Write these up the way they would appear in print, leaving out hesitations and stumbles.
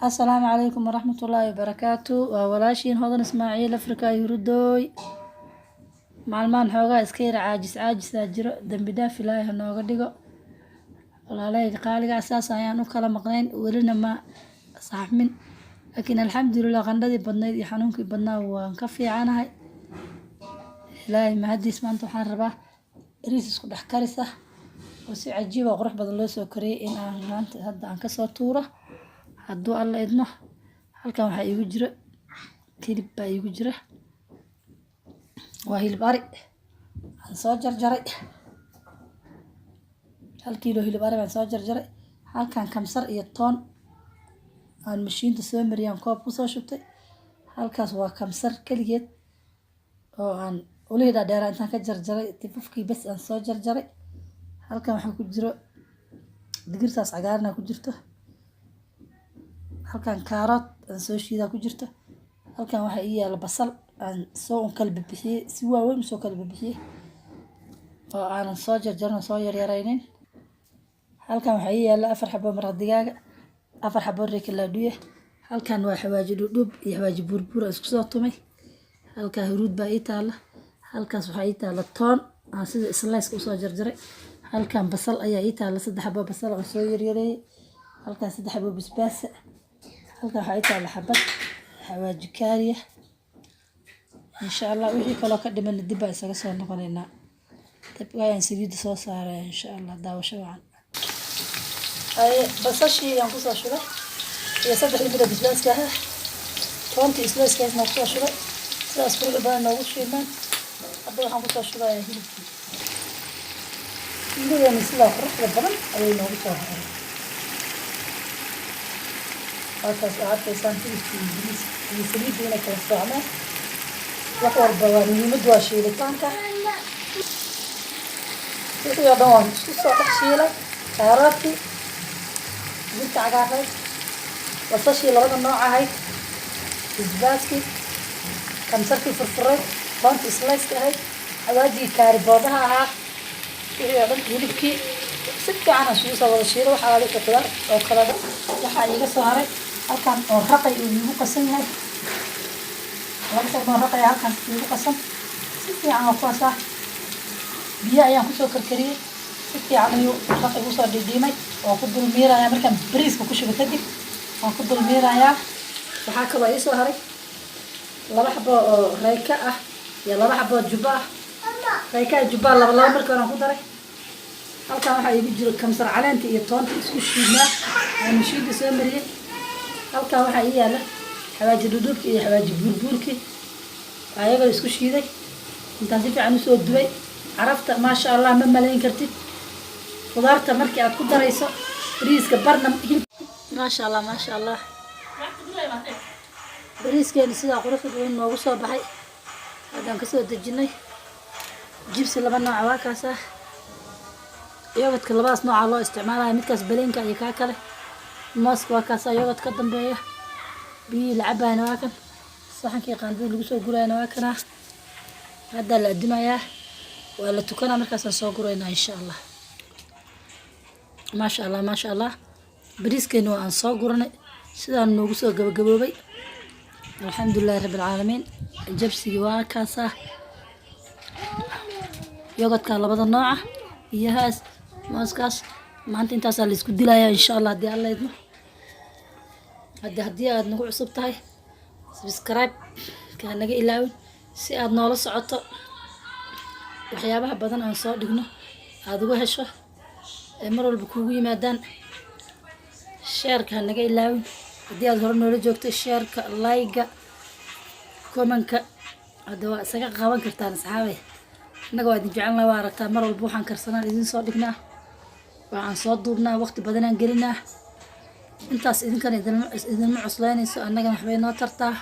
Asalaamu calaykum waraxmatullaahi wabarakaatu. Waa walaashiin Hodan Ismaaciil Afrika Hurudooy. Maalmahan xoogaa iska yara caajis caajisaa jiro. Dambi dhaaf Ilaahay ha nooga dhigo. Walaalahayga qaaliga ah, saas ayaan u kala maqnayn, welina ma saxmin, laakiin alxamdulilah, qandhadii badnayd iyo xanuunkii badnaa waan ka fiicanahay, Ilaahay mahadiis. Maanta waxaan rabaa bariis isku dhex karis ah oo si cajiib oo qurux badan loo soo kariyey in aan maanta hadda aan kasoo tuuro, hadduu Alla idmo. Halkan waxaa iigu jira hilib baa iigu jira. Waa hilib ari aan soo jarjaray. 1 kiilo hilib ari baan soo jarjaray. Halkan kamsar iyo toon aan mashiinta soo mariyaan koob kusoo shubtay. Halkaas waa kamsar keligeed oo aan ulihii dhaadheeraa intaan ka jarjaray, tifafkii bes aan soo jarjaray. Halkan waxaa ku jiro digirtaas cagaarana ku jirto. Halkan kaarood aan soo shiidaa ku jirto. Halkan waxaa ii yaala basal aan soo un kala bixiyey, si waaweyn usoo kala bixiyey oo aanan soo jarjarin oo soo yaryaraynin. Halkan waxaa ii yaala afar xabo maraq digaaga, afar xabo reekalaadhuye. Halkan waa xawaaji dhudhuub iyo xawaaji buurbuur aan isku soo tumay. Halkaa huruud baa ii taala. Halkaas waxaa ii taala toon aan sida sliceka usoo jarjaray. Halkan basal ayaa ii taala, saddex xabo basal aan soo yaryareeyey. Halkan saddex xabo basbaasa. Halkan waxaa ii taala xabad xawaaji kaariya. Insha Allah, wixii kaloo ka dhiman dib baan isaga soo noqonaynaa. Dabka ayaan saliidda soo saaraya, insha Allah. Daawasho wacan. Basashii ayaan kusoo shubay iyo saddexdii midoo basbaaska ahaa, toontii slicekaasna kusoo shubay. Sidaas quruxda badan noogu shiilmaan. Hadda waxaan kusoo shubayaa hilibkii. Hilibkeeni sidaa quruxda badan ayay noogu soo haray. Halkaas waa arkaysaan hilibkii iyo bariis iyo saliidda inay kala soocmeen. Wax walba waa muhiimaddu waa shiilitaanka. Wixii oo dhan waan isku soo dhex shiilay: kaaroodkii, digirta cagaarayd, basashii labada nooc ahayd, basbaaskii, kamsarkii furfuray, toontii sliceka ahayd, xawaajigii kaariboodaha ahaa, wixii oo dhan, hilibkii si fiican aan isugu soo wada shiilay. Waxa alaala wixii qudaar oo kala dhan waxaa iiga soo haray halkan oo raqay uu iigu qasan yahay. Laba xabo oo raqay halkan iigu qasan si fiican oo kuwaas ah. Biyo ayaan kusoo karkariyey, si fiican ayuu raqay usoo dhidhiimay oo ku dul miirayaa. Markaan bariiska ku shubo kadib waan ku dul miirayaa. Waxaa kaloo iisoo haray laba xabo oo reyka ah iyo laba xabo oo jubbo ah. Reyka iyo jubbaha laba laba markii hore aan ku daray. Halkan waxaa iigu jiro kamsar caleenta iyo toonta isku shiidnaa aan mashiinta soo mariyey. Halkan waxaa ii yaala xawaaji dhudhuubki iyo xawaaji buurbuurki, ayagoo isku shiiday intaan si fiican usoo dubay. Carafta, maasha Allah, ma malayn kartid. Khudaarta markii aad ku darayso bariiska barna hilib, maasha Allah, maasha Allah. Bariiskeeni sidaa quruxda badan noogu soo baxay. Haddaan kasoo dejinay. Jibsi laba nooca waa kaas ah. Yogurtka labadaas nooca loo isticmaalaya, midkaas baleenka iyo kaa kale. Mooska waa kaasa, yogurt ka dambeeya. Biyihii la cabayana waa kan. Saxankii qaandada lagu soo gurayana waa kanaa. Haddaa la adimayaa, waa la tukanaa, markaasaan soo guraynaa, insha Allah. Maasha Allah, maasha Allah. Bariiskeeni waa aan soo guranay, sidaan noogu soo gabagaboobay, alxamdulilahi rabbi alcaalamiin. Jabsigii waa kaasa, yogurtka labada nooca, biyahaas, mooskaas. Maanta intaasaa la isku dilayaa, insha Allah, haddii Alla idmo. Haddii aad nagu cusub tahay, subscribe kaa naga ilaawin si aad noola socoto, waxyaabaha badan aan soo dhigno aada uga hesho ee mar walba kuugu yimaadaan. Shareka ha naga ilaawin haddii aad hore noola joogto. Shareka, likega, commentka hadda waa isaga qaban kartaan. Asxaabe, innaga waa idin jecelnahay. Waa aragtaa, mar walba waxaan karsanaan idin soo dhignaa, waxaan soo duubnaa, waqti badanaan gelinaa. Intaas idinkana idinma cuslaynayso, annagana waxbay noo tartaa.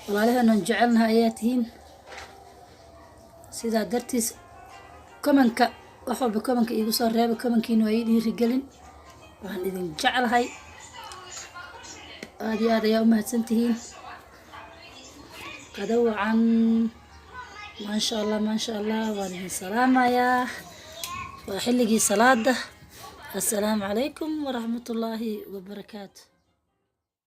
Walaalaheenan jecelnahay ayaa tihiin. Sidaa dartiis commentka, wax walba commentka iigu soo reeba. Commentkiina waa ii dhiirigelin. Waan idin jeclahay, aada iyo aad ayaa u mahadsan tihiin. Qado wacan. Maasha Allah, maasha Allah. Waan idin salaamayaa. Waa xilligii salaada. Assalaamu calaykum waraxmatullaahi wabarakaatu.